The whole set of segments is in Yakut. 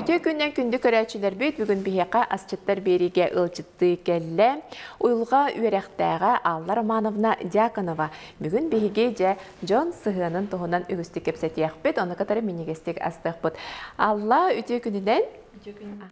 Үтүө күннэн күндү көрөөччүлэрбит бүгүн биһиэхэ асчыттар биэриигэ ыалдьыттыы кэллэ. Уйулҕа үөрэхтээҕэ Алла Романовна Дьяконова. Бүгүн биһиги дьэ дьон сыһыанын туһунан үгүстүк кэпсэтиэхпит, ону кытары минньигэстик астыахпыт. Алла, үтүө күнүнэн! Үтүө күнүнэн.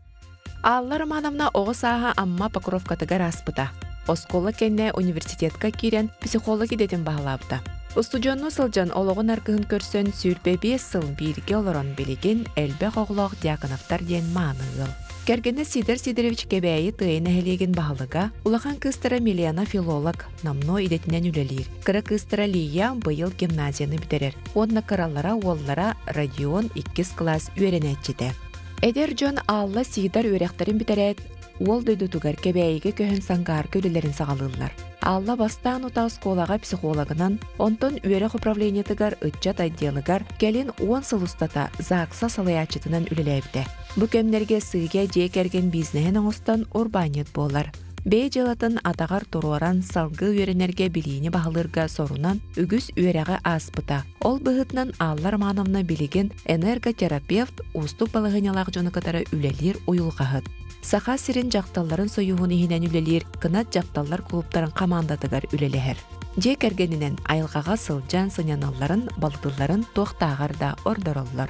Алла Романовна оҕо сааһа Амма Покровкатыгар ааспыта. Оскуола кэннэ университетка киирэн психолог идэтин баһылаабыта. Устудьуоннуу сылдьан олоҕун аргыһын көрсөн 25 сыл бииргэ олорон билигин элбэх оҕолоох Дьяконовтар диэн мааны ыал. Кэргэнэ Сидор Сидорович Кэбээйи Тыайа нэһилиэгин баһылыга, улахан кыыстара Милена филолог, номнуо идэтинэн үлэлиир. Кыра кыыстара Лия быйыл гимназияны бүтэрэр уонна кыралара уоллара Родион иккис кылаас үөрэнээччитэ. Эдэр дьон Алла Сидор үөрэхтэрин бүтэрээт, уол дойдутугар Кэбээйигэ көһөн Сангаарга үлэлэрин саҕалыыллар. Алла бастаан утаа оскуолаҕа психологынан, онтон үөрэх управлениетыгар ыччат отделыгар кэлин 10 сыл устата ЗАГСа салайааччытынан үлэлээбитэ. Бу кэмнэргэ сыыйа дьиэ кэргэн бизнеһин оҥостон урбаанньыт буолар. Бэйэ дьыалатын атаҕар туруоран салгыы үөрэнэргэ билиини баһылыырга сорунан үгүс үөрэҕи ааспыта. Ол быһыытынан Алла Романовна билигин энерготерапевт, уустук балаһыанньалаах дьону кытары үлэлиир уйулҕаһыт. Саха сирин дьахталларын союһун иһинэн үлэлиир Кынат дьахталлар клубтарын хамаандатыгар үлэлэһэр. Дьиэ кэргэнинэн айылҕаҕа сылдьан сынньаналларын, балытылларын туохтааҕар да ордороллор.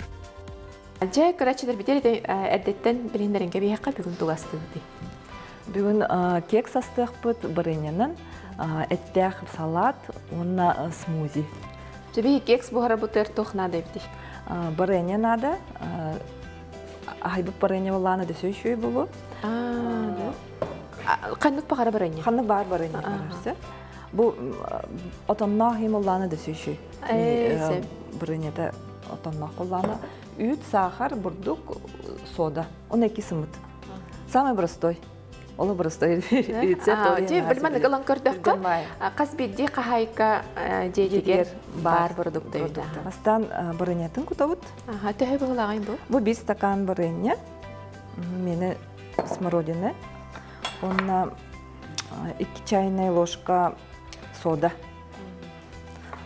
Дьэ, көрөөччүлэрбитигэр эрдэттэн билиһиннэрин кэбиһиэххэ бүгүн тугастыыбытый? Бүгүн кекс астыахпыт барынньанан, эттээх салат уонна смузи. Дьэ, кекс буһарабытыгар туох наада эбитий? Барыанньа наада. Аһайбыт барыанньа буоллаҕына дөссө үчүгэй буолуо. Ханнык баҕара барыанньа? Ханнык баар барыанньа барарсы. Бу отонноох иһин буоллаҕына дөссө үчүгэй. Барыанньата отонноох буоллаҕына үүт, саахар, бурдук, сода. Он икки сымыт. Самый простой. Оло простой рецепт. Дьэ, билмэн ылан көрдөххө, хас биирдии хаһаайка дьиэтигэр баар продукты. Бастаан барынньатын кутабыт. Төһө быһылааҕый бу? Бу биир стакан барынньа, мені смородины, онна икки чайная ложка сода.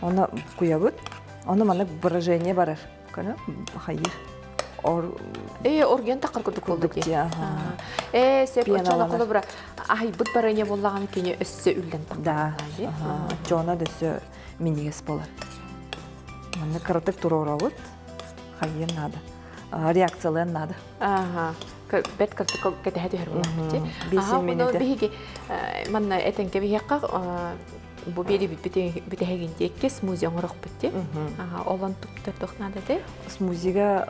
Оны куябыт. Оны маны брожение барар. Көнө хайыр. Ор Э, орген тақыр курдук болду ди. Э, сеп очоно колобура аһайбыт барыня боллаган кини өссө үллен тақыр. Да. Чона дөссө минигес болар. Манна кыратык туруорабыт. Хайыан надо. Реакциялыан надо. Ага. Бэт кыртык кэтэһэ түһэр буолар. Ага, буну биһиги манна этенке биһиэххэ бу биэри бүтэһигин диэкки смузи оҥорохпут дии. Олон туптар надо те. Смузига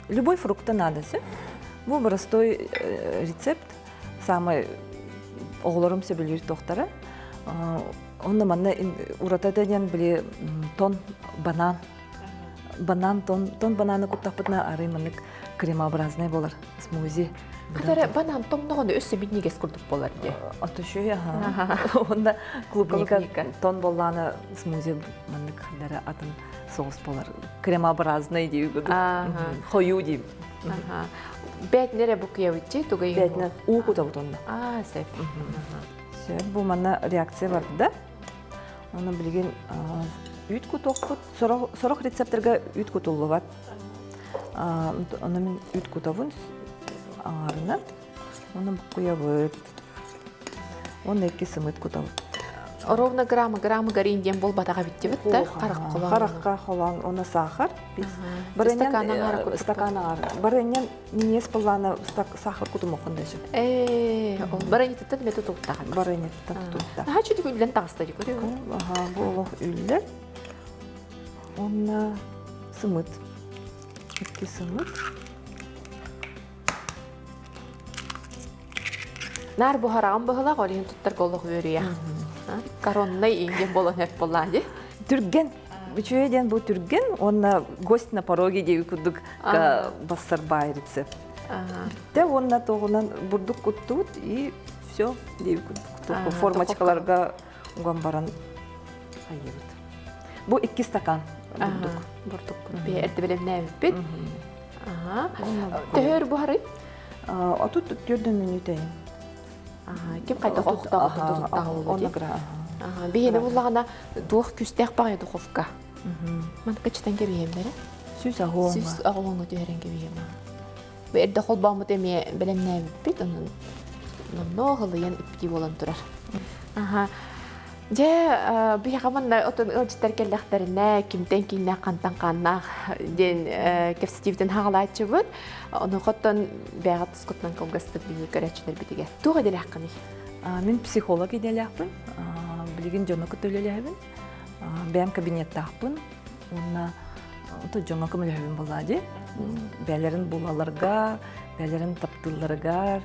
любой фрукта надо все. Бу простой рецепт. Самый оҕолорум сөбүлүүр тохтара. Онно манна урата диэн били тон банан. Банан тон тон бананы куттахпытына арый маннык кремообразный болар смузи. Кытары банан тоҥноҕуна өссө минньигэс курдук буолар дии. Отушуй аха. Онда клубника тон боллаана смузи маннык дара атын соус болар. Кремообразный дии курдук. Хою дии. Бээтинэ бу куябытчы тугай. Бээтинэ уу кутабыт онно. Аа, сөп. Сөп, бу манна реакция барда. Оны билигин үүт кутуохпут. Сорох рецепторга үүт кутуллубат. Оны мин үүт кутабын аҥаарына. Оны буккуйабыт. Уонна икки сымыт кутабыт. Ровно грамма грамма гарин диэн буолбатаҕа биттибит да харахха Харахха холоон уонна сахар. Стакан аҥаара курдук. Стакан аҥаара. Барыанньан минньигэс буоллаҕына сахар кутумоххун да сөп. Ээ, ол барыанньатыттан эмиэ тутулуктаах. Барыанньатыттан тутулуктаах. Наһаа чүтүк үллэн таҕыста дии көрүө. Аха, бу олох үллэр. Уонна сымыт. Икки сымыт. Наар буһараҕын быһылах, ол иһин туттарга олох үөрүйэх. Короннай иҥген буолан эп буоллаан дии. Түргэн. Үчүгэй диэн бу түргэн уонна гость на пороге диэби курдук бассар баай рецепт. Бүттэ уонна тоҕунан бурдук куттубут и все диэби курдук. Формочкаларга уган баран хайыбыт. Бу икки стакан бурдук. Бурдук. Эрдэ бэлэмнээбиппит. Төһөр буһарый? 34 мүнүүтэ. Ким хайдах охтоох Биһиэнэ буллаҕына туох күстээх баҕайы духовка. Манка читан кэбиһиэмнэрэ. 180. 180 түһэрэн кэбиһиэм. Бу эрдэ холбооммут эмиэ бэлэмнээбиппит, онон номнуо халыйан иптии буолан турар. Аха. Дьэ, биһиэхэ манна отон ыалдьыттар кэллэхтэринэ, кимтэн кииннээх, хантан хааннаах диэн кэпсэтиибитин хаҕалааччыбыт. Ону хоттон бэйэҕит тускутунан кылгастык биһиги көрөөччүлэрбитигэр. Туох идэлээххиний? Мин психолог идэлээхпин. Билигин дьону кытта үлэлэһэбин. Бэйэм кабинеттаахпын. Уонна дьоҥҥо көмөлөһөбүн буоллаа дии. Бэйэлэрин булаларга, бэйэлэрин таптыылларыгар,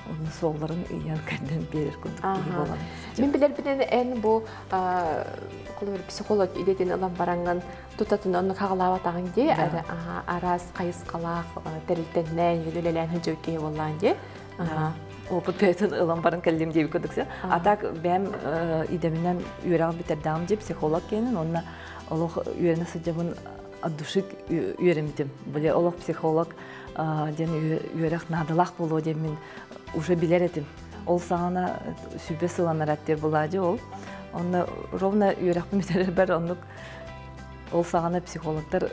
уонна суолларын ыйан кэрдэн биэрэр курдук киһи буолан. Мин билэрбинэн эн бу холобур психолог идэтин ылан бараҥҥын тутатын оннук хаҕалаабатаҕыҥ дии араас хайысхалаах тэрилтэннээн үлэлээн сылдьыбыт киһи буоллаан дии. Опыт бэйэтин ылан баран кэллим диэбит курдук. А так бэйэм идэбинэн үөрэҕин бүтэрдэҕим дии психолог киэнин уонна олох үөрэнэ сылдьабын от души үөрэммитим. Били олох психолог диэн үөрэх наадалаах буолуо диэн мин уже билэр этим. Ол саҕана сүбэ сыланар аттер булади ол. Онно ровно үөрэхпин бүтэрэрбэр оннук ол саҕана психологтар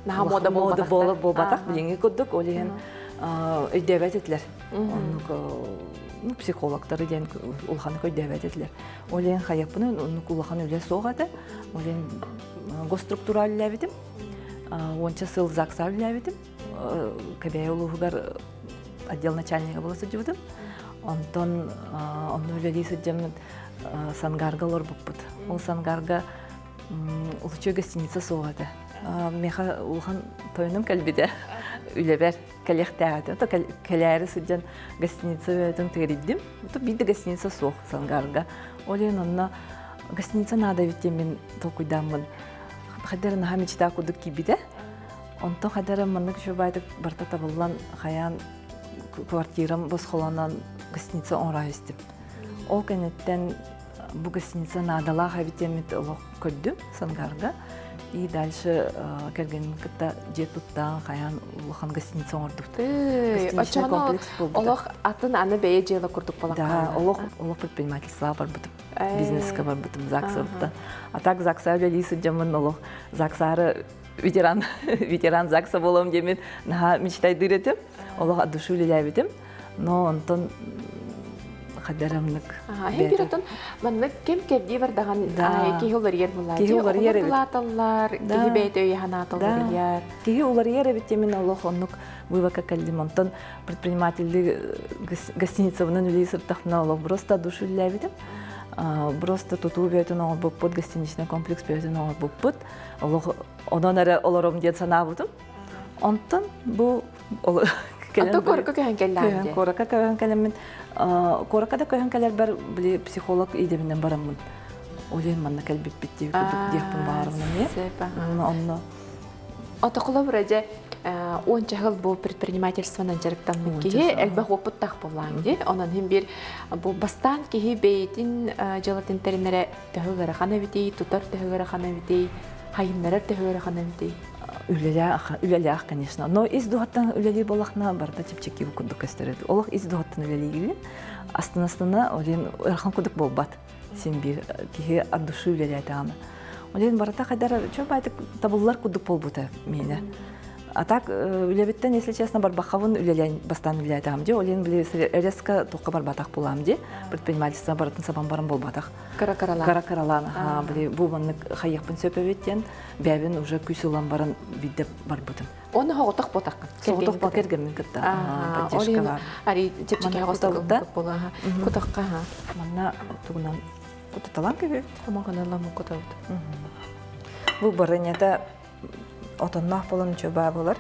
наһаа мода буолбатах буолбатах билиҥҥи курдук ол иһин өйдөөбөт этилэр. Оннук психологтары диэн улаханнык өйдөөбөт этилэр. Ол иһин хайаппын оннук улахан үлэ суох этэ. Ол иһин госструктура үлэлээбитим. Уонча сыл ЗАГСа үлэлээбитим. Кэбээйи улууһугар отдел начальнига буола сылдьыбытым. Онтон онно үлэлии сылдьаммын Сангарга олорбуппут. Ол Сангарга улуччу гостиница суох этэ. Миэхэ улахан тойонум кэлбитэ. Үлэбэр кэлиэхтээх этэ. Кэлээри сылдьан гостиница бэйэтин тэрийдим. Биир да гостиница суох Сангарга. Ол иһин онно гостиница наада эбит диэн мин толкуйдааммын хайдары наһаа мечта курдук киирбитэ. Онтон хайдары маннык үчүгэй барыта табыллан хайаан квартирам босхолонон гостиница оҥоро истим. Ол кэнниттэн бу гостиница наадалаах эбит диэммит олох көрдүм Сангарга. И дальше кэргэнин кытта дьиэ туттаан хайаан улахан гостиница оҥордубут. Гостиничный комплекс буолбута. Олох атын аны бэйэ дьыала курдук буолан Да, олох олох предпринимательствоҕа барбытым. Бизнеска барбытым ЗАГСабыттан. А так ЗАГСа үлэлии сылдьаммын олох ЗАГСары ветеран ветеран ЗАГСа буолуом диэммин наһаа мечтайдыыр этим. Олох от души үлэлээбитим. Но онтон хадарамнык. Биир отон маннык ким кэрдии бардаҕан киһи уларыйар буоллаа. Киһи уларыйар эбит. Улааталлар, киһи бэйэтэ өйө санаата уларыйар. Киһи уларыйар эбит диэмин олох оннук выводка кэллим. Онтон предпринимателли гостиницабынан үлэлии сыртахпына олох просто душ үлэлээбитим. Просто тутуу бөтүн оҥорбуппут, гостиничный комплекс бөтүн оҥорбуппут. Олох онон эрэ олором диэн санаабытым. Онтон бу Онтон куоракка көһөн кэллэҕим Куоракка көһөн кэлэммин, куоракка да көһөн кэлэрбэр били психолог идэбинэн бараммын. Олен манна кэлбиппит диэбит курдук диэхпин баҕарабын эмиэ. Онно Отоколобура дьэ уонча сыл бу предпринимательствонан дьарыктаммыт киһи элбэх уопуттаах буоллаан дии. Онон иһин биир бу бастаан киһи бэйэтин дьыалатын тэринэрэ төһө ыарахан эбитий, тутар төһө ыарахан эбитий, хайыннарар төһө ыарахан эбитий? Үлэлээх, үлэлээх, конечно. Но ис дууһаттан үлэлиир буоллахына барыта чэпчэки курдук көстөр. Олох ис дууһаттан үлэлиигин. Астына-астына олен ыарахан курдук буолбат. Син биир киһи от души үлэлээтэҕинэ. Олен барыта хайдар чө байтык табыллар курдук буолбута миэнэ. А так үлэбиттэн, если честно, барбахабын үлэлээн бастаан үлэлээтэҕим дии. Олен били резко туохха барбатах булаам дии. Предпринимательство барытын сабан баран буолбатах. Кыра-кыралаан. Кыра-кыралаан, били бу маннык хайыахпын сөп эбит диэн бэйэбин уже күүс ылан баран биирдэ барбытым. Оны соҕотох ботаххын. Соҕотох ба кэргэммин кытта поддержка бар. Ари чэпчэки оҕостолукта буолаха. Кутахха ха. Манна тугунан кутаталаан кэбиэбит. Хамаҕаналламмын кутабыт. Бу барынята отонноох буолан үчүгэй буолар.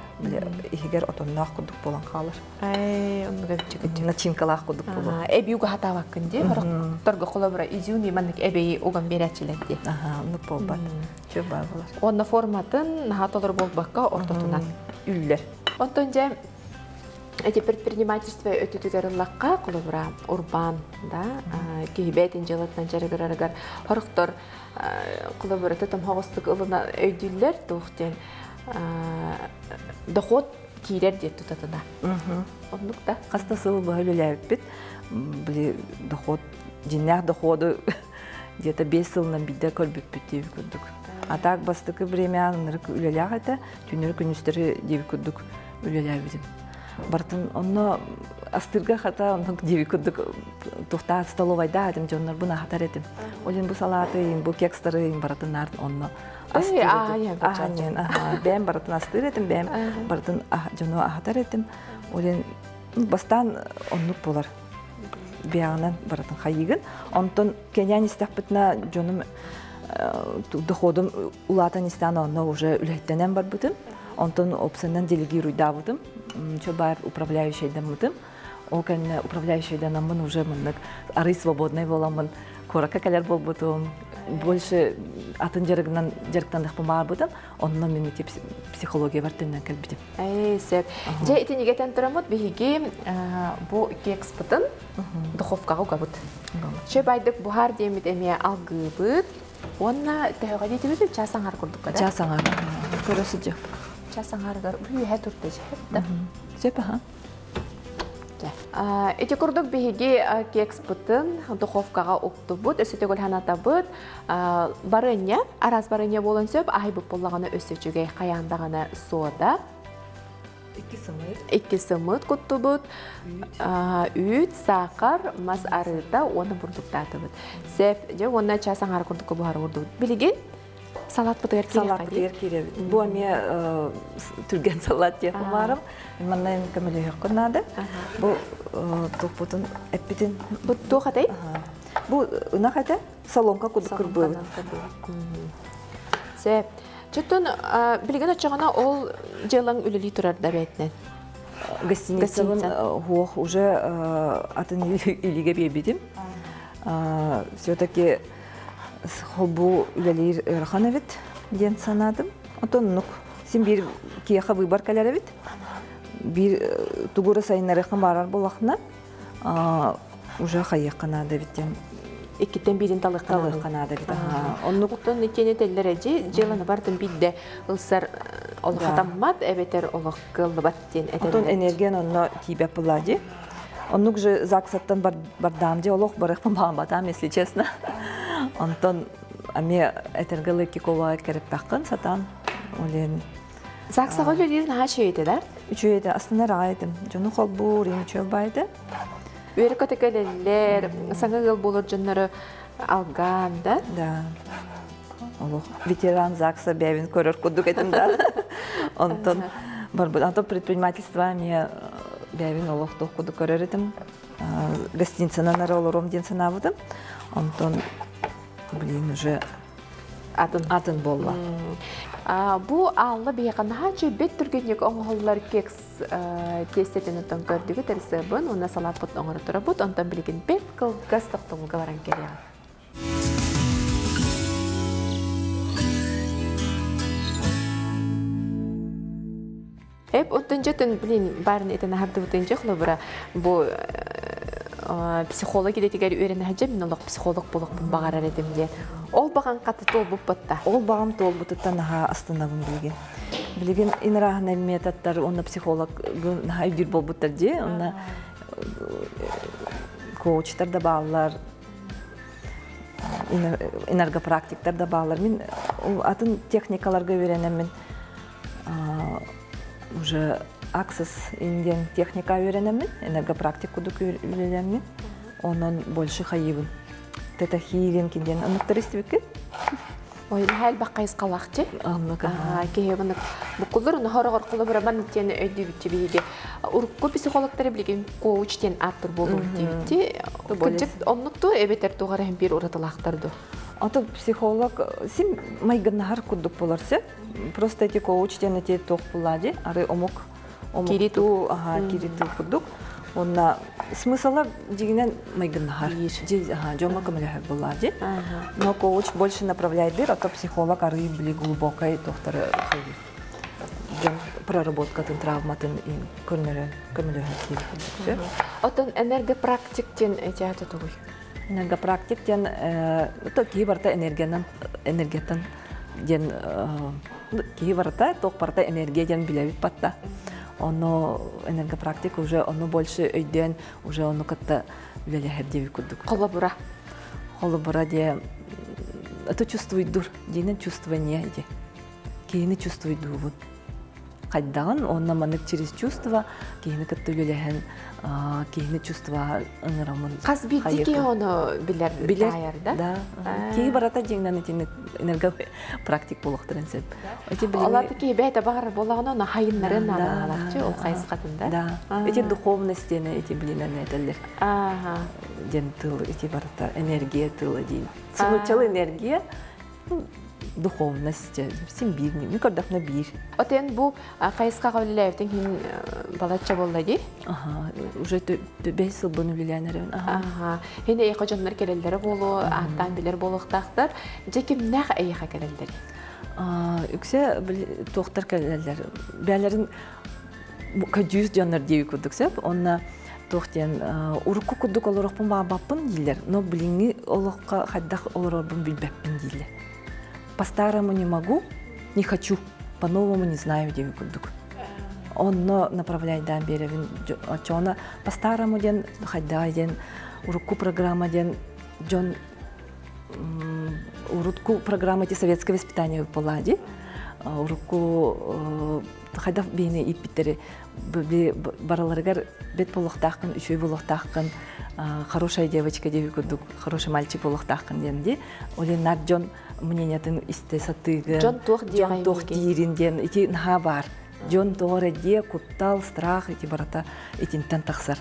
Иһигэр отонноох курдук буолан хаалар. Ай, оннук эбиччик Начинкалаах курдук буолар. Эби уга хатаабаккын дии. Торго холобура изюм маннык эбэйи уган биэрээччилэр дии. Аха, оннук буолбат. Үчүгэй буолар. Онно форматын наһаа толору буолбакка ортотунан. Үллэр. Онтон дьэ эти предпринимательство өтүтүгэр ыллахха холобура урбаан да киһи бэйэтин дьыалатынан дьарыгырарыгар хорохтор холобура томоҕостук ылына өйдүүллэр туох диэн дохуот киирэр диэн тутатына. Оннук да. Хас да сыл быһа үлэлээбиппит. Били дохуот, дьиннээх доходу где-то 5 сылынан биирдэ көрбүппүт диэбит курдук. А так бастакы время ынырык үлэлээх этэ, түүннэри күнүстэри диэбит курдук. Үлэлээбитим. Бартын онно астырга хата онно диэби курдук тухтаа столовайда этим дьоннорбун аһатар этим. Олин бу салааты, бу кекстары барытын нарын онно астыыр этим. Бэм барытын астыыр этим, бэм барытын дьону аһатар этим. Олин бастаан оннук болар. Биаҕынан барытын хайыгын. Онтон кэньян истэхпитинэ дьонум доходум улаатан истээн онно уже үлэһиттэнэн барбытым. Онтон опсанан делегируйдаабытым. Чо бар управляющайдаммытым. Ол кэннэ управляющайданаммын уже мыннык арый свободный боламмын куоракка кэлэр буолбутум. Больше атын дьарыгынан дьарыктаныхпын баарбытым. Онно мин ити психология бар төннөн кэлбитим. Эй, сеп. Дьэ, итинигэтэн тураммыт биһиги бу кекспытын духовкаҕа угабыт. Чө байдык буһар диэмит эмиэ алгыыбыт. Уонна төһөҕө диэтибит час аҥар курдукка да? Час аҥар. Көрө сылдьыах. Час аҥарыгар үһэ турда да. Сөп аха. Ити курдук биһиги кекспытын духовкаҕа уктубут, өссө төгүл ханатабыт. Барыанньа, араас барыанньа буолан сөп, аһайбыт буоллаҕына өссө үчүгэй хайаан даҕаны сода. Икки сымыт. Икки сымыт куттубут. Үүт, саахар, мас арыыта уонна бурдуктаатыбыт. Сеп, дьэ уонна час аҥаар курдукка буһар уурдубут. Билигин салатпытыгар киириэххэ. Салатпытыгар киирэбит. Бу эмиэ түргэн салат диэх баарым. Манна көмөлөһүөххүн наада. Бу туохпутун эппитин. Бу туох этэй? Бу ынах этэ, соломка курдук кырбыыбыт. Сеп. Чөттөн билигин оччоҕуна ол дьыалаҥ үлэлии турар да бээтинэн? Гостиницабын хуох уже атын илигэ биэрбитим. Все-таки холбуу үлэлиир ыарахан эбит диэн санаатым. Онтон оннук син биир киэхэ выбор кэлэр эбит. Биир тугура сайыннарыаххын баарар буолахына уже хайыахха наада эбит диэн иккиттэн биирин талыахха наада эбит. Оннук Оттон итиэни этэллэр эдьи дьыаланы бартын биирдэ ылсар олох хатаммат эбэтэр олох кыаллыбат диэн этэллэр. Оттон энергиян онно тиийбэт буллади. Оннук же ЗАГСаттан бардаам же олох барыахпын баамбатаам, если честно. Онтон ами этэргэ кикова кереппэххин сатаан олен ЗАГСаҕа үлэлиир наһаа үчүгэй этэ да? Үчүгэй этэ, астынар аҕай этим. Дьону холбуур, им үчүгэй баайда. Үөрэ көтө кэлэллэр, саҥа ыал буолар дьоннору алгаан да? Да. Олох ветеран ЗАГСа бэйэбин көрөр курдук этим да. Онтон барбыт. Антон предпринимательство эмиэ бэйэбин олох туох курдук көрөр этим. Гостиницанан эрэ олоруом диэн санаабытым. Онтон блин уже атын атын буолла. Бу аалла биһиэхэ наһаа үчүгэй түргэнник оҥоһуллар кекс тиэстэтин оттон көрдүгүт рецебын уонна салааппытын оҥоро турабыт. Онтон билигин бэрт кылгас тохтобулга баран кэлиэҕим. Эп оттон дьэтин блин барын этен аһардыбытын дьэ холобура бу психолог идэтигэр үөрэнэ сылдьан мин олох психолог буолуохпун баҕарар этим диэн. Ол баҕаҥ хата туолбуппут да? Ол баҕам туолбутуттан наһаа астынабын билигин. Билигин инарааһынай методтар уонна психолог наһаа өйдүүр буолбуттар дии. Онно коучтар да бааллар, энергопрактиктар да бааллар. Мин атын техникаларга үөрэнэммин уже Access диэн техника үөрэнэммин, энергопрактик курдук үлэлэммин. Онон больше хайыбын. Тета хилинг диэн оннуктар истибиккин? Ой, наһаа элбэх хайысхалаах дьэ. Оннук. Киһи оннук буккуллар ону хороҕор холобура маннык диэн өйдүүбүтчү биһиги. Урукку психологтары билигин коуч диэн ааттыр буолуо диэбитти. Кырдьык оннук ту эбэтэр туох эрэ биир уратылаахтар ду? Ото психолог син майгыннаһар курдук болар сөп. Просто эти коуч диэн эти туох булла ди, ары омук омуктуу, аха, кириту курдук. Онна смысла дигинен майгыннаһар. Дьоҥҥо көмөлөһөр булла ди. Но коуч больше направляет дыр, а то психолог ары били глубокой тохтары дьон проработкатын, травматын көрнөрөн көмөлөһөр диир. Оттон энергопрактик диэн этиата тугуй? Энергопрактик диэн то киһи барыта энергиянан энергияттан диэн киһи барыта туох барыта энергия диэн билэбит батта. Ону энергопрактик уже ону больше өйдөөн уже ону кытта үлэлэһэр диэби курдук. Холобура. Холобура диэ это чувствуйдур диинен чувствование ди. Киһини чувствуйдуубун. Хайдаҕын онно маннык через чувство киһини кытта үлэлэһэн киһини чувство ыҥырамын. Хас биирдии киһи ону билэр, билэр да? Да. Киһи барата дьиҥнэн итинник энерго практик буолуохтарын сөп. Олар киһи бэйэтэ баҕарар буоллаҕына ону хайыннарын наадалаахчы ол хайысхатында. Да. Эти духовность диэн эти билинэн этэллэр. Диэн тыл ити барыта энергия тыла диин. Сунуччалы энергия духовность син биир мен көрдөхпүнэ биир. Отен бу хайысхаҕа үлэлээбитиҥ иһин балачча буолла дии? Аха, уже 5 сылбын үлэлээн эрэбин. Аха. Хин эйиэхэ дьоннор кэлэллэрэ буолуо, ааттаан билэр буолуохтаахтар. Дьэ кимнээх эйиэхэ кэлэллэрий? Үксэ туохтар кэлэллэр. Бээлэрин көдьүүс дьоннор диэби курдук сөп. Онно туох диэн урукку курдук олорохпун баабаппын дииллэр. Но билиҥҥи олоххо хайдах олорорбун билбэппин дииллэр. По-старому не могу, не хочу, по-новому не знаю диэби курдук. Онно направляйдаан биэрэбин. Оччоҕуна по-старому диэн хайдаа диэн урукку программа диэн дьон урукку программа эти советское воспитание была ди. Урукку хайдах биһини ииппиттери бараларыгар бет буолуохтааххын, үчүгэй буолуохтааххын, хорошая девочка диэби курдук, хороший мальчик буолуохтааххын диэн ди. Ол нар дьон мнениятын истэ сатыыгын. Дьон туох дьон туох диирин диэн ити наһаа баар. Дьон тоҕо эрэ диэ, куттал, страх ити барата итинтэн тахсар.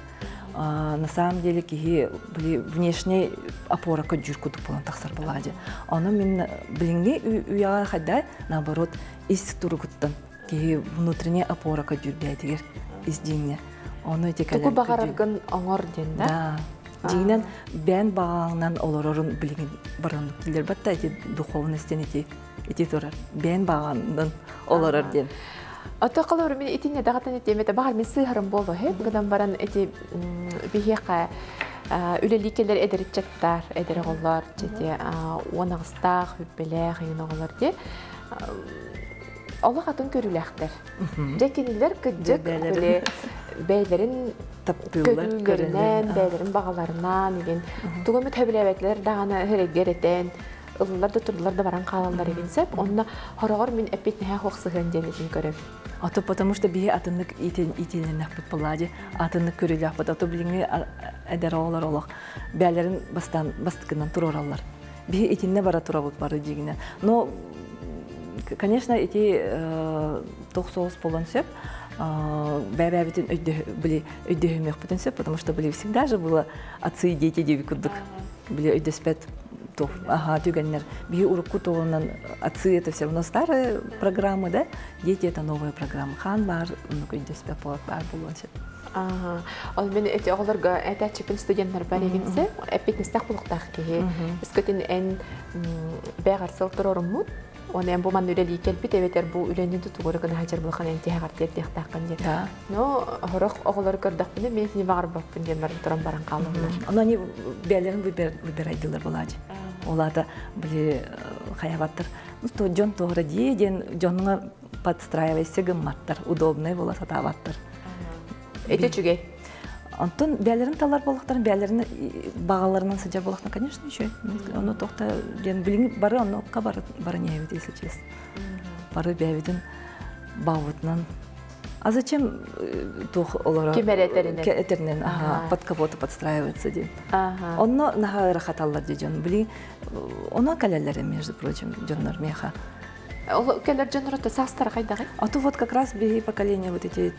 На самом деле киһи внешний опора көдьүүр курдук буолан тахсар буолаадьы. Ону мин билиҥҥи үйэҕэ хайдай наоборот ис туругуттан киһи внутренний опора көдьүүр бэйэтигэр ис дьиҥҥэ. Ону ити Тугу баҕараргын оҥор диэн да? Да. Дьиҥинэн бэйэн баҕаҕынан олорорун билигин баран киллэрбэт да ити духовность диэн ити ити турар. Бэйэн баҕаҕынан олорор диэн. Ото холобур мин итиннэ даҕатан этиэм этэ баҕар мин сыыһарым буолуо һэ гынан баран ити биһиэхэ үлэлии кэлэр эдэр ыччаттар эдэр оҕолор дьэ 18-таах үппэлээх иҥин оҕолор дии олох атын көрүүлээхтэр. Дьэ кинилэр кырдьык били бэйэлэрин таптыыллар көрүүлэринэн, бэйэлэрин баҕаларынан игин тугу эмит сөбүлээбэтилэр даҕаны эрэгэр этэн ыллылар да турдулар да баран хаалаллар игин сөп. Онно хороҕор мин эппит нэһэ хуох сыһыан диэн итин көрөбүн. А то потому что биһи атыннык итилэннэхпит буолаадьы, атыннык көрүүлээхпит. А то билиҥҥи эдэр оҕолор олох бээлэрин бастаан бастыкынан туруораллар. Биһи итиннэ бара турабыт бары дьигинэ. Но, конечно, ити туох соҕус буолан сөп. Бэйэ-бэйэбитин өйдөһүмүөхпүтүн сөп, потому что были всегда же было отцы и дети диэби курдук. Били өйдөспөт ага, түгэннэр. Биһи урукку туһунан отцы это все равно старые программы, да? Дети это новая программа. Хаан баар, оннук өйдөспөт баар буолуон сөп. Ол мен эти оҕолорго этээччипин студенттар бар эгинсе эппитинстээх булуктаах киһи. Искытын эн бэҕэр сыл туроруммут, оны эн бу манна үлэлии кэлбит эбэтэр бу үлэни тутугуру гына хадьар булахан эн тиһэҕэр тиэрдиэхтааххын диэн. Но хорох оҕолору көрдөхпүнэ мен итини баҕарбаппын диэн баран туран баран хаалаллар. Ону они бэйэлэрин выбирайдылар булаадьы. Ол аата били хайабаттар. Ну, то дьон туора дии диэн дьонуҥа подстраивайся гымматтар, удобный буола сатаабаттар. Эти үчүгэй. Онтон бэйэлэрин талар буоллахтарын, бэйэлэрин баҕаларынан сылдьар буоллахтарын, конечно, үчүгэй. Ону тоқта диэн билиҥ бары оннукка бары бары ньээбит, если честно. Бары бэйэбитин баҕабытынан. А зачем туох олоро Ким эрэ этэринэн. Этэринэн, ага, под кого-то подстраиваться диэн. Онно наһаа ыарахаталлар дии дьон. Билин онон кэлэллэр, между прочим, дьоннор меха. Ол кэлэр дьоннор саастара хайдаҕый? А то вот как раз биһи поколение вот эти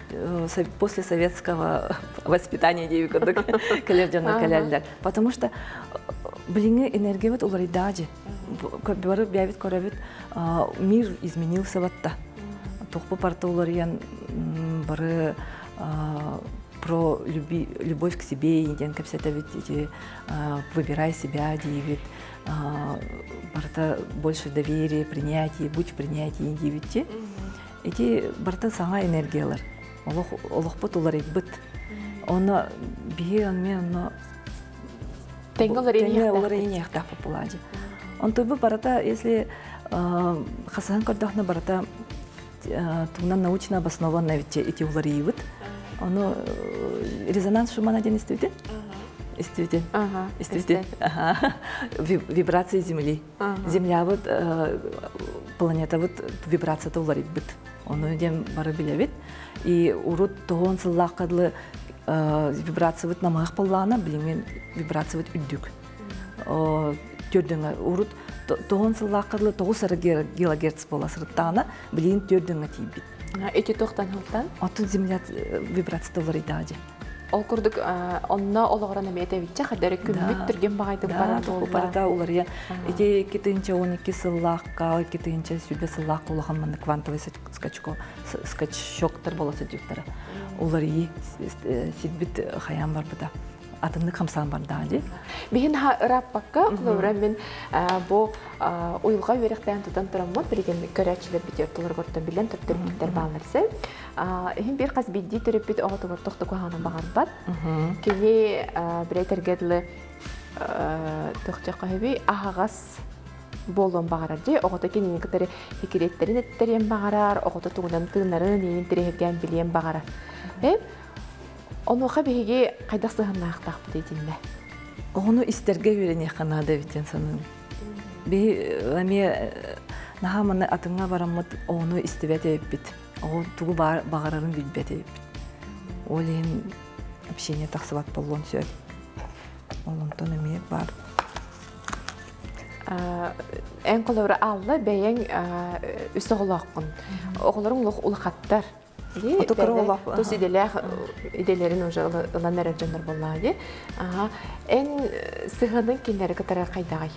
после советского воспитания диэби курдук кэлэр дьоннор кэлэллэр. Потому что билиҥҥи энергиябыт уларыйдаа дьи. Бары бэйэбит көрөбүт, мир изменился батта. Туохпу парта уларыйан бары про люби, любовь к себе диэн кэпсэтэбит, ити выбирай себя диибит, барыта больше доверие, принятие, будь в принятии диибитти. Ити барыта саҥа энергиялар. Олох олохпут уларыйбыт. Онно биһи онно онно Тэҥҥэ уларыйыахтаах буолаадьы. Онтуйбу барыта, если хасыһан көрдөхнө барыта тугунан научно обоснованно ведь ити уларыйыбыт. Ону резонанс Шумана диэн истибитин? Истибитин. Истибитин. Вибрации Земли. Земля вот планета вот вибрацията уларыйбыт. Ону диэн бары билэбит. И урут тоһуон сыллаахха дылы вибрациябыт намыһах буоллаҕына, билиҥҥи вибрациябыт үрдүк. Төрдөҥө урут тоһуон сыллаахха дылы 9 эрэ килогерц буола сырыттаҕына, билигин төрдөҥө тиийбит. Ити туохтан сылтан? Отун земля вибрацията уларыйдаҕа дии. Ол курдук онно олоҕуран эмиэ этэбитчэ хадары күммүт түргэн баҕайытык баран буолла. Барыта уларыйан. Ити 2012 сыллаахха, 2020 сыллаахха улахан маннык квантовый скачко скачоктар буола сылдьыбыттара. Уларыйыы сирбит хайаан барбыта. Атыннык хамсаан бардаҕа дии. Биһин ха ырааппакка, холобура мин бу уйулҕа үөрэхтээн тутан тураммыт, билигин көрөөччүлэр битиэр туларгортон билэн төрөппүттэр бааллар сэ. Иһин биир хас биирдии төрөппүт оҕотугар тохту куһаҕаны баҕарбат. Кини билэтэргэ дылы тохтоххөһүбүй аһаҕас буолуон баҕарар дии. Оҕото кинини кытары хикириэттэрин эттэриэн баҕарар, оҕото тугунан тыынарын, иин тирэһиргээн билиэн баҕарар. Онуоха биһиги хайдах сыһыаннаахтаахпыт итиннэ? Оҕону истэргэ үөрэниэххэ наада эбит диэн саныыбын. Биһи эмиэ наһаа манна атыҥҥа бараммыт оҕону истибэт эбиппит. Оҕо тугу баҕарарын билбэт эбиппит. Ол иһин общение тахсыбат буолуон сөп. Ол онтон эмиэ баар. Эн холобура алла бэйэҥ үс оҕолооххун. Оҕолоруҥ улахаттар. Тус идэлээх идэлэрин уже ылан эрэр дьоннор буоллаҕа дии. Эн сыһыаныҥ кинилэри кытары хайдаҕый?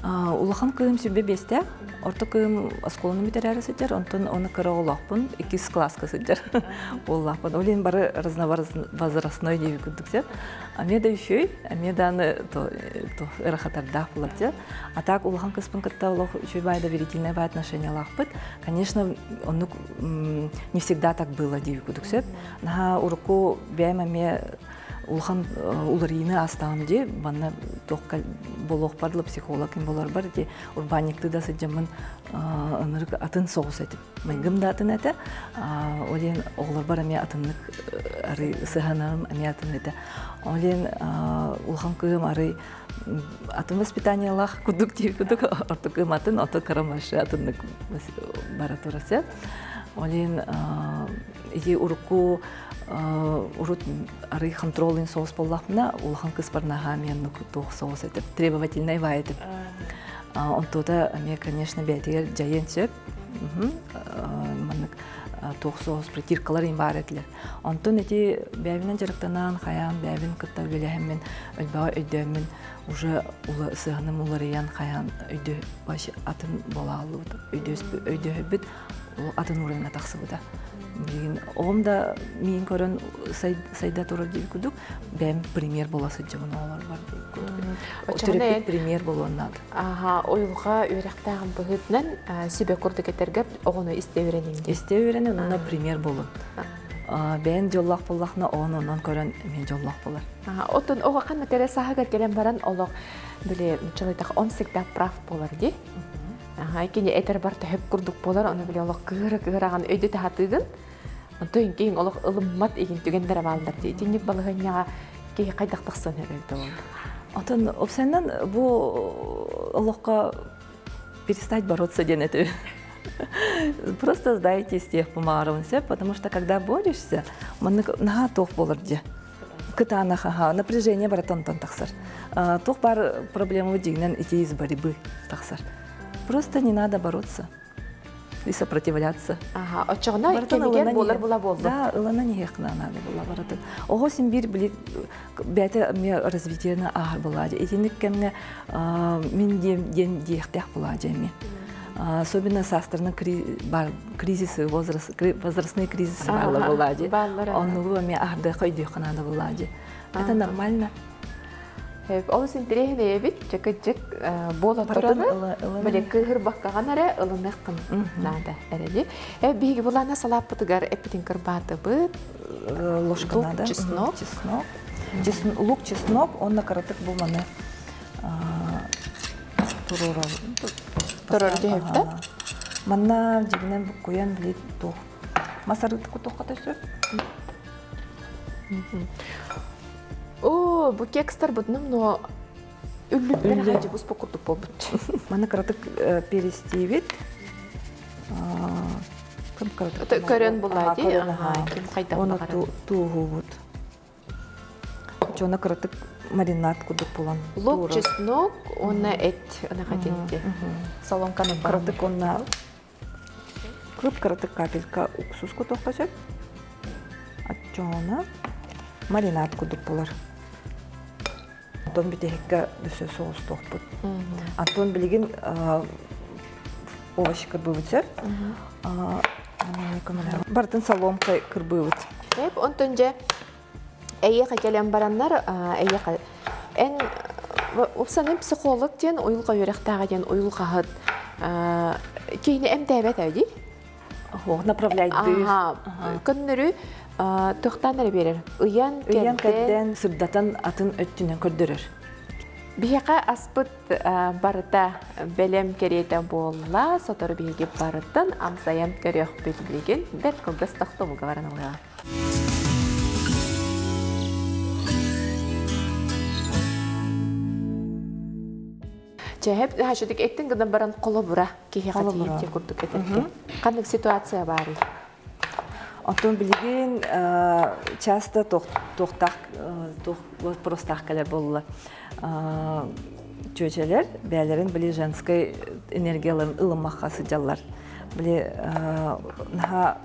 Улахан кыым сүбэ биэстээх, орто кыым оскуоланы бүтэрээри сылдьар, онтон оны кыра оҕолоохпун, иккис класска сылдьар буоллаахпын. Ол иһин бары разновозрастной диэби курдук сөп. Эмиэ да үчүгэй, эмиэ дааны ырахатардаах буолар дьэ. А так улахан кыспын кытта олох үчүгэй баай доверительное баай отношениялаахпыт. Конечно, оннук не всегда так было диэби курдук сөп. Наһаа урукку бэйэм эмиэ улахан уларыйыыны аастаҕым дии манна туохха буолуохпар дылы психолог ким болорбар ити урбаанньыктыы да сылдьаммын ынырык атын соҕус этим майгым да атын этэ ол иһин оҕолорбор эмиэ атыннык арый сыһанарым эмиэ атын этэ ол иһин улахан кыыһым арый атын воспитаниелаах курдук дии курдук орто кыым атын ото кыра машы атыннык бара турар сөп ол иһин ити урукку урут арый контролын соус буоллахпына улахан кыспар наһаа мен туох соус этим требовательный баа этим онтуота эмиэ конечно бэйэтигэр дьайыан сөп маннык туох соус притиркалар им баар этилэр онтон ити бэйэбинэн дьарыктанан хайаан бэйэбин кытта үлэлэһэммин өлбөҕө өйдөөммүн уже сыһаным уларыйан хайаан өйдө вообще атын буолааллыбыт өйдөһөбүт атын уровеньга тахсыбыта. Билигин оҕом да миин көрөн сайда турар диир курдук, бэйэм пример буола сылдьабын оҕолорбор диир курдук. Төрөппүт пример буолуон наада. Аха, уйулҕа үөрэхтээҕин быһыытынан сүбэ курдук этэргэ оҕону истэ үөрэниҥ дии. Истэ үөрэнин уонна пример буолун. Бэйэн дьоллоох буоллахна оҕону онон көрөн эмиэ дьоллоох буолар. Оттон оҕо ханна кэрэ сааһыгар кэлэн баран олох били нуччалыйтах он всегда прав буолар дии. Кини этэр бар төһөп курдук буолар, ону били олох кыыра-кыыраҕын өйдө таһатыыгын. Онтон киһиҥ олох ылыммат игин түгэннэрэ бааллар дии. Итинник балаһыанньаҕа киһи хайдах тахсан эбит ол? Отон опсайынан бу олоххо перестать бороться диэн этэ. Просто сдайтесь тех помаарабын сөп, потому что когда борешься, маннык наһаа туох болар дии. Кытаанах аха, напряжение баратан тахсар. Туох бар проблема дигинен идти из борьбы тахсар. Просто не надо бороться и сопротивляться. Ага, оччоҕуна кэмигэр буолар була буолду. Да, ылана ниһиэххинэ надо була баратын. Оҕо син биир били бэйэтэ эмиэ развитиены ааһар буолаадьа. Итинник кэмҥэ мин диэн диэхтээх буолаадьа эмиэ. Особенно саастарынан кризисы, возраст, возрастные кризисы бааллар буолаадьа. Оннугу эмиэ аһардыахха өйдүөххэ наада буолаадьа. Это нормально. Олус интэриэһинэй эбит, чыкыдьык буола турары, били кыыһырбаккаҕын эрэ ылыныаххын наада эрэли. Биһиги булаана салааппытыгар эппитин кырбаатыбыт. Ложка надо. Чеснок. Чеснок. Лук, чеснок, онно кыратык бу маны туруорар. Турор түһүптэ. Манна дьигинэн буккуйан били туох мас арыытык кутуохха сөп. Оо, бу кекстар бутунум, но үллүттэр хаджы бу курдук болбут. Маны кыратык перестиибит. Кып-кыратык. Көрөн булаа дии. Ким хайдах Оны тууһуубут. Чона кыратык маринад курдук булан. Лук, чеснок, уонна эт ынахатинти. Соломканы Кыратык онна кып-кыратык капелька уксус кутуохха сөп. Аччоона маринад курдук булар. Антон бүтэһиккэ өссө соҕустуохпут. Антон билигин овощи кырбыыбыт сөп. Бартын соломкой кырбыыбыт. Эп, онтон дьэ эйиэхэ кэлэн бараннар, эйиэхэ эн упсанын психолог диэн уйулҕа үөрэхтээҕэ диэн уйулҕаһыт киһини эмтээбэт дии? Направляйдыыр. Көннөрү тохтаан эрэ биэрэр. Ыйан кэрдэн, сырдатан атын өттүнэн көрдөрөр. Биһиэхэ аспыт барыта бэлэм кэриэтэ буолла, сотору биһиги барытын амсайан көрүөхпүт билигин бэрт кылгас тохтобулга баран ылыаҕа. Чэһэп хашытык эттин гынан баран холобура киһиэхэ тиийиттиэ курдук этэргэ. Ханнык ситуация баарый? Оттон билигин часто туохтаах вопростаах кэлэр буолла. Чүөчэлэр бэйэлэрин били женской энергияларын ылыммакка сылдьаллар. Били наһаа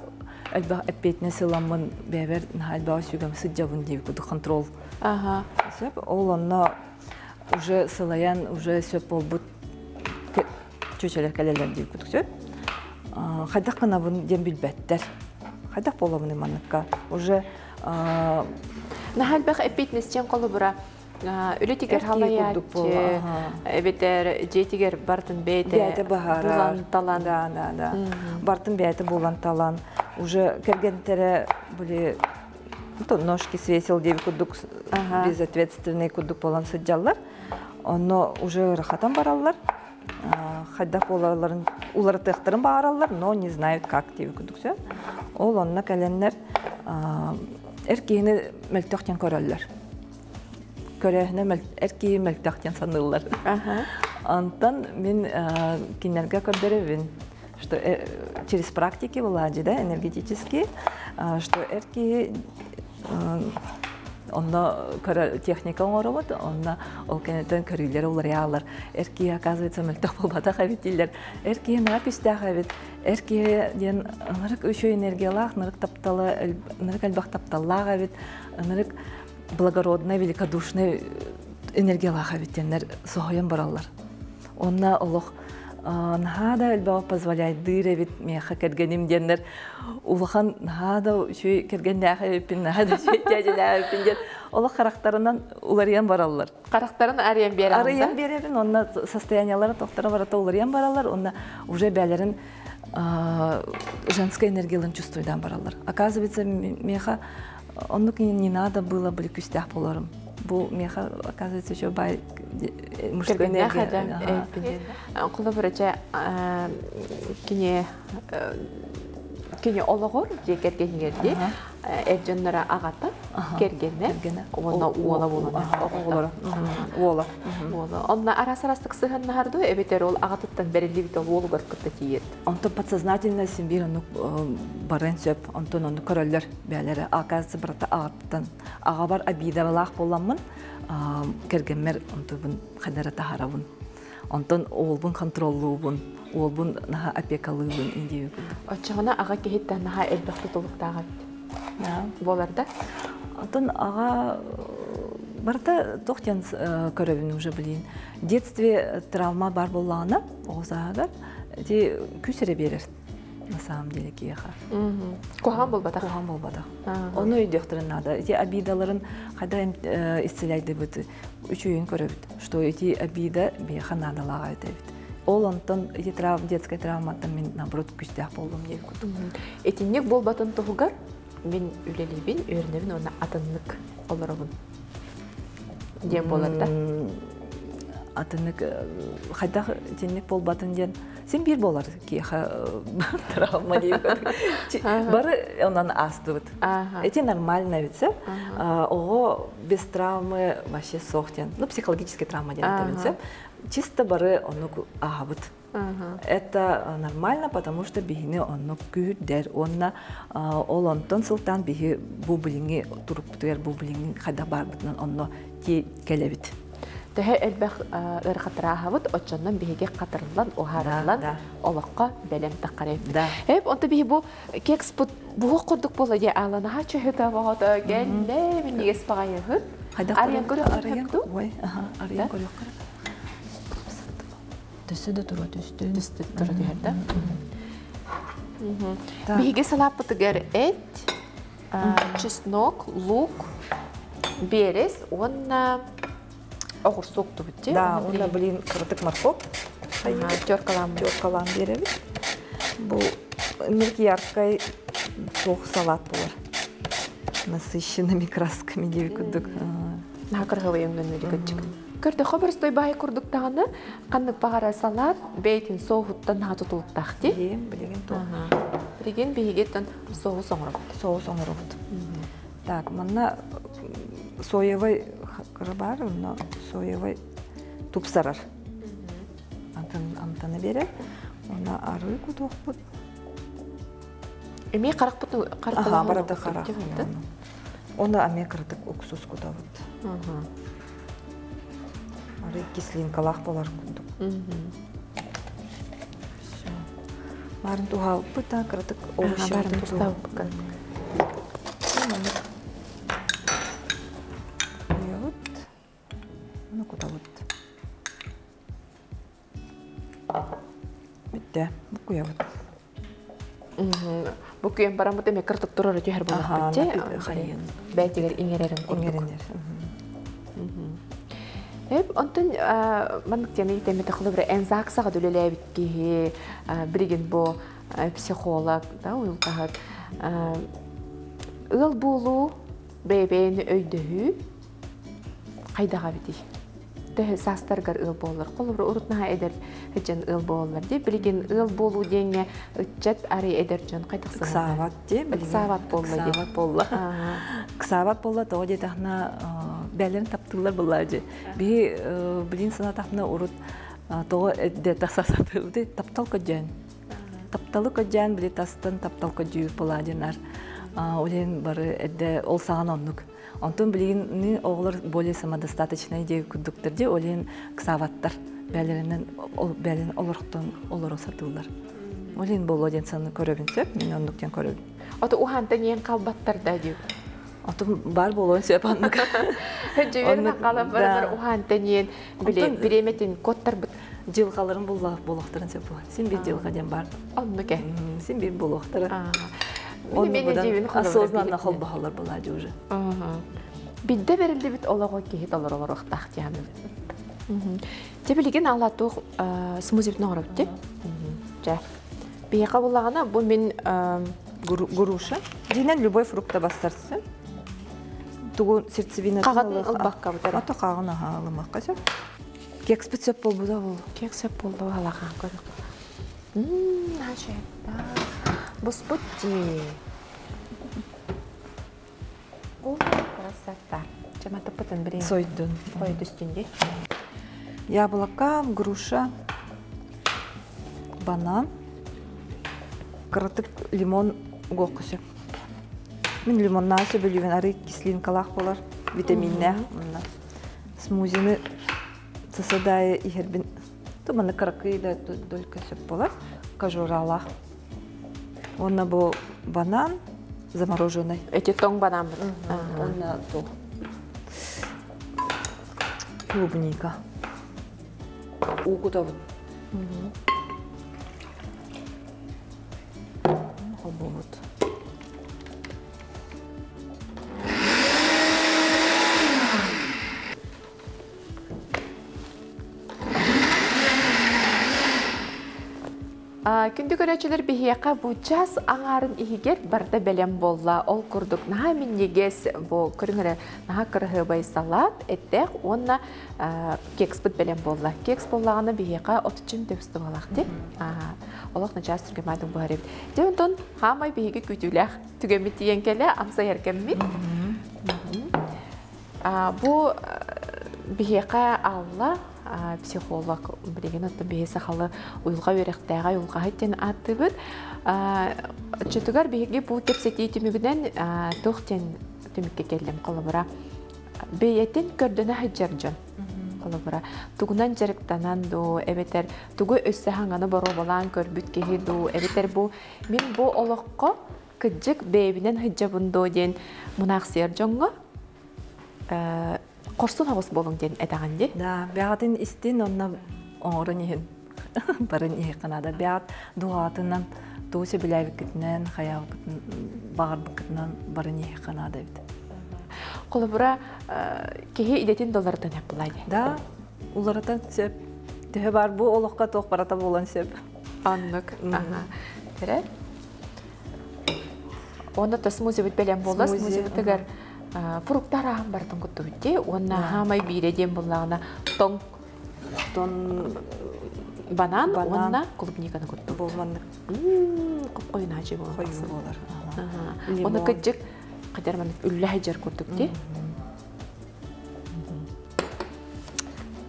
элбэх эппиэтинэс ыламмын бэйэбэр наһаа элбэх сүгэм сылдьабын диэбит курдук контрол. Сөп. Ол онно уже сылайан уже сөп буолбут чүөчэлэр кэлэллэр диир курдук сөп. Хайдах гынабын диэн билбэттэр. Хайдах буолабын манныкка уже Наһаа элбэх эппиэтинэстиэн холобура үлэтигэр халайааччы эбэтэр дьиэтигэр бартын бэйэтэ булан талан. Да, да, да. Бартын бэйэтэ булан талан уже кэргэнтэрэ были ножки свесил диэби курдук безответственный курдук буолан сылдьаллар. Онно уже ырахатан бараллар. Хайдах буолалларын уларытыахтарын баараллар, но не знают как диэби курдук сөп. Ол онно кэлэннэр эр киһини мөлтөх диэн көрөллөр. Көрөөһүнэ эр киһи мөлтөх диэн саныыллар. Онтон мин кинилэргэ көрдөрөбүн, что через практики влади, да, энергетические, что эр киһи онно техника оҥоробут, онно ол кэнниттэн көрүүлэр уларыйаллар. Эр киһи, оказывается, мөлтөх буолбатах эбит дииллэр. Эр киһи нара күстээх эбит. Эр киһи диэн ынырык үчүгэй энергиялаах, ынырык тапталы, ынырык элбэх тапталлаах эбит, ынырык благородный, великодушный энергиялаах эбит диэннэр соһуйан бараллар. Онно олох наһаа да элбэҕи позволяйдыыр эбит миэхэ кэргэним диэннэр улахан наһаа да үчүгэй кэргэннээх эбиппин, наһаа да үчүгэй дьээдьэлээх эбиппин диэн олох харахтарынан уларыйан бараллар. Харахтарын арыйан биэрэн. Арыйан биэрэбин, онно состояниялара тохторо барыта уларыйан бараллар, онно уже бээлэрин женская энергияларын чувствуйдан бараллар. Оказывается, миэхэ оннук не надо было были күстээх болорум. Бу миэхэ, оказывается, еще бай мужской энергия. Холобура чэ кини кини олоҕор дьиэ кэргэнигэр дии эр дьонноро аҕата кэргэнэ уонна уола буолан оҕолоро уола уола онно араас араастык сыһыаннаһар дуо эбэтэр ол аҕатыттан бэриллибит ол уолугар кытта тиийэр Онтон подсознательно син биир оннук барыан сөп, онтон оннук көрөллөр бээлэрэ. Оказывается, барыта аҕаттан аҕабар обидалаах буоламмын кэргэммэр онтубун хадара таһарабын. Онтон уолбун контроллуубун, уолбун наһаа опекалыыбын индиэбин. Оччоҕуна аҕа киһиттэн наһаа элбэх тутулуктаах эбит. Буолар да? Онтон аҕа барыта туох диэн көрөбүн уже блин. Детстве травма бар буоллаҕына, оҕо сааһыгар ити күүс эрэ биэрэр на самом деле киһиэхэ. Куһаҕан буолбатах. Куһаҕан буолбатах. Ону өйдүөхтэрин наада. Ити обидаларын хайда исцеляйдыбыт үчүгүйүн көрөбүт, что ити обида биһиэхэ наадалаах эбит. Ол онтон ити детская травматтан мин наоборот күүстээх буоллум диэн курдук. Итинник буолбатын туһугар мин үлэлиибин, үөрэнэбин уонна атыннык олоробун диэн буолар да? Атыннык хайдах итинник буолбатын диэн син биир буолар киэхэ травма диэн бары онон аастыбыт. Эти нормально ведь оҕо без травмы вообще суох диэн, ну, психологический травма диэн этебин, чисто бары оннук ааһабыт. Это нормально, потому что биһини онно күүрдэр уонна ол онтон сылтаан биһи бу билиҥҥи турукпутугар бу билиҥҥи хайдах баарбытынан онно кэлэбит. Төһө элбэх ыарахаттарааһабыт, оччоннон биһиги хатырыллан, уһаарыллан олоххо бэлэм таххарайбыт. Эп, онто биһи бу кекспут буһуох курдук буола дии ааланаһа чөһүтэ боҕото кэллэ минньигэс баҕайыһыт. Арыйан көрүөххэ. Ой, аха, арыйан көрүөххэ. Төссө да тура түстүн. Төссө тура түһэр да. Биһиги салааппытыгар эт, чеснок, лук, берес уонна оҕурсу уктубут дии. Да, уонна блин кыратык морковь. Теркалаан. Теркалаан биэрэбит. Бу ынырык яркай туох салат буолар. Насыщенными красками диэби курдук. Наһаа кыргылый өҥнөннө кырдьык. Көрдөххө боростой баай курдук даҕаны ханнык баҕара салаат бэйэтин соуһуттан наһаа тутулуктаах дии. Билигин, билигин туох. Билигин биһигиттэн соус оҥоробут. Соус оҥоробут. Так, манна соевай кыра баар, онно соевай тупсарар. Антан амтаны берер. Онно арыы кутуохпут. Эмиэ харахпыт Аха, барыта харах. Оны эмиэ кыратык уксус кутабыт. Арыы кислинкалаах болар курдук. Все. Барын туһалпыт, кыратык овощи тустаабыккын. Куйабыт. Оны кутабыт. Бүттэ. Бу куйабыт. Бу күйэн бараммыт эмиэ кыртык турар түһэр буоллахпыт дии. Бээтигэр иҥэрэрин курдук. Иҥэринэр. Эп онтон маннык диэн ыйытаммыта холобура эн ЗАГСаҕа үлэлээбит киһи билигин бу психолог да уйулҕаһыт ыал буолуу бэйэ-бэйэни өйдөһүү хайдаҕа эбитий? Төһө саастаргар ыал буоллар? Холобура, урут наһаа эдэр дьон ыал буолаллар дии. Билигин ыал буолуу диэҥҥэ ыччат арый эдэр дьон хайдах Ыксаабат дии. Ыксаабат буолла дии. Ыксаабат буолла. Ыксаабат буолла тоҕо диэтэххинэ бээлэрин таптыыллар буолла дии. Биһи билин санаатахпына урут тоҕо эрдэ тахса сатыыбыт таптал көдьөөн. Тапталы көдьөөн били тастан таптал көдьүүр буолаа диэн ол иһин бары эрдэ ол саҕана оннук. Онтон билигин оҕолор более самодостаточнай диэ курдуктар дии, ол иһин ыксаабаттар. Бээлэринэн бээлэрин олорохтон олоро сатыыллар. Ол иһин буолуо диэн саны көрөбүн сөп, мин оннук диэн көрөбүн. Ото уһаантан иэн халбаттар да дии. Отум бар буолуон сөп оннук. Дьүөрүн хаалан барар уһаантан иэн бириэмэтин куоттарбыт. Дьылҕаларын буллахтарын сөп буолар. Син биир дьылҕа диэн бар. Оннук э. Син биир буолуохтара. Осознанно холбоһоллор буолаадьы уже. Бидде берилдибит олоҕу киһи толору олоруохтаах диэханыбыт. Дьэ билигин алла туох смузибитин оҥоробут дии. Дьэ. Биһиэхэ буллаҕына бу мин груша. Дьиҥинэн любой фрукта бастарсын. Тугу сердцевина Хаҕатын ылбакка бутара. Ото хаҕын аһа ылымакка сөп. Кекспит сөп буолбута буолу. Кекс сөп буолла алахан көрүк. Буспут дии. О, красота. Чаматыппытын билин. Сойдун. Ой, түстүн дии. Яблоко, груша, банан, кыратык лимон угуохха сөп. Мин лимоннаа сөбүлүүбүн арыы кислинкалаах буолар, витаминнээх. Смузины сасадайы иһэрбин Туманы кыракый да долька сөп буолар, кожуралаах. Уонна бу банан замороженный. Эти тоҥ банаммыт. Уонна туох клубника. Уу кутабыт. Холбуубут. Күндү көрөөччүлэр биһиэхэ бу час аҥаарын иһигэр барыта бэлэм буолла. Ол курдук наһаа минньигэс бу көрүҥ эрэ наһаа кыраһыабай салат, эттээх уонна кекспыт бэлэм буолла. Кекс буоллаҕына биһиэхэ отуччун төбүс туһалаах дии. Олох начаас түргэмаатын буһар эбит. Дьэ онтон хаамай биһиги күүтүүлээх түгэммит тиийэн кэлэ, амсайар кэммит. Бу биһиэхэ Алла Психолог билигин оттон биһи сахалы уйулҕа үөрэхтээҕэ уйулҕаһыт диэн ааттыыбыт. Оччотугар биһиги бу кэпсэтии түмүгүнэн туох диэн түмүккэ кэллим холобура бэйэтин көрдөнө сылдьар дьон холобура тугунан дьарыктанан дуу эбэтэр тугу өссө хаҥаны боруобалаан көрбүт киһи дуу эбэтэр бу мин бу олоххо кыдьык бэйэбинэн сылдьабын дуу диэн мунаахсыйар дьоҥҥо хорсун оҕус буолуҥ диэн этэҕин дии. Да, бэҕэтин истин онно оҥорон иһин баран иһиэххэ наада. Бэҕэт дуоҕатынан тугу сөбүлээбиккитинэн, хайаабыккытын баҕарбыккытынан баран иһиэххэ наада эбит. Холобура, киһи идэтин да уларытан эппилай дии. Да, уларытан сөп. Төһө бар бу олоххо туох барата буолан сөп. Оннук. Тэрэ. Онно та смузибит бэлэм буолла. Смузибитигэр фруктар аһан барытын куттубут дии. Уонна хаамай биирэ диэн буллаҕына тоҥ тон банан уонна клубниканы куттубут. Болманнык. Хойунаачы буолар. Хойуу буолар. Оны кыджык кадер маннык үллэ хажар курдук дии.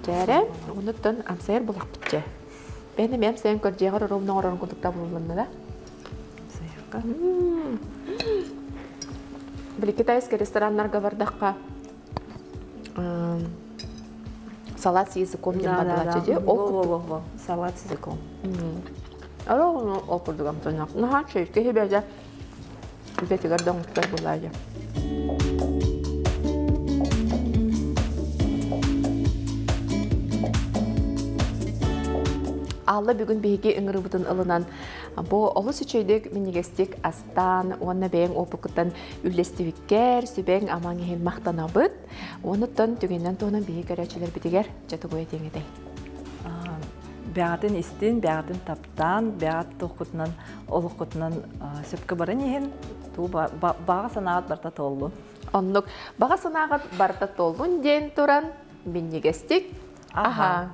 Дьээрэ, онуттан амсайар булахпытча. Бэйэни эмиэ амсайан көрдьиэҕэр оруобуна оҥорорун курдук табыллынна да. Амсайарга. Били китайскай рестораннарга бардахха салат с языком диэн бардылаччы дии. Ол курдук. Салат с языком. Ара ол курдук амтанах. Наһаа чэй киһи бэйэтэ бэтигэр да оҥостор булаайа. Алла бүгүн биһиги ыҥырыбытын ылынан бу олус үчүгэйдик минньигэстик астаан уонна бэйэҥ опыккыттан үллэстибиккэр сүбэҥ амаҥ иһин махтанабыт. Онуттан түгэннэн туһунан биһиги көрөөччүлэрбитигэр дьэ тугу этиэҥ этэй? Бэҕэтин истин, бэҕэтин таптаан, бэҕэт туохкутунан олоххутунан сөпкө баран иһин, туу баҕа санааҕыт барыта туоллун. Оннук баҕа санааҕыт барыта туоллун диэн туран минньигэстик аһаа.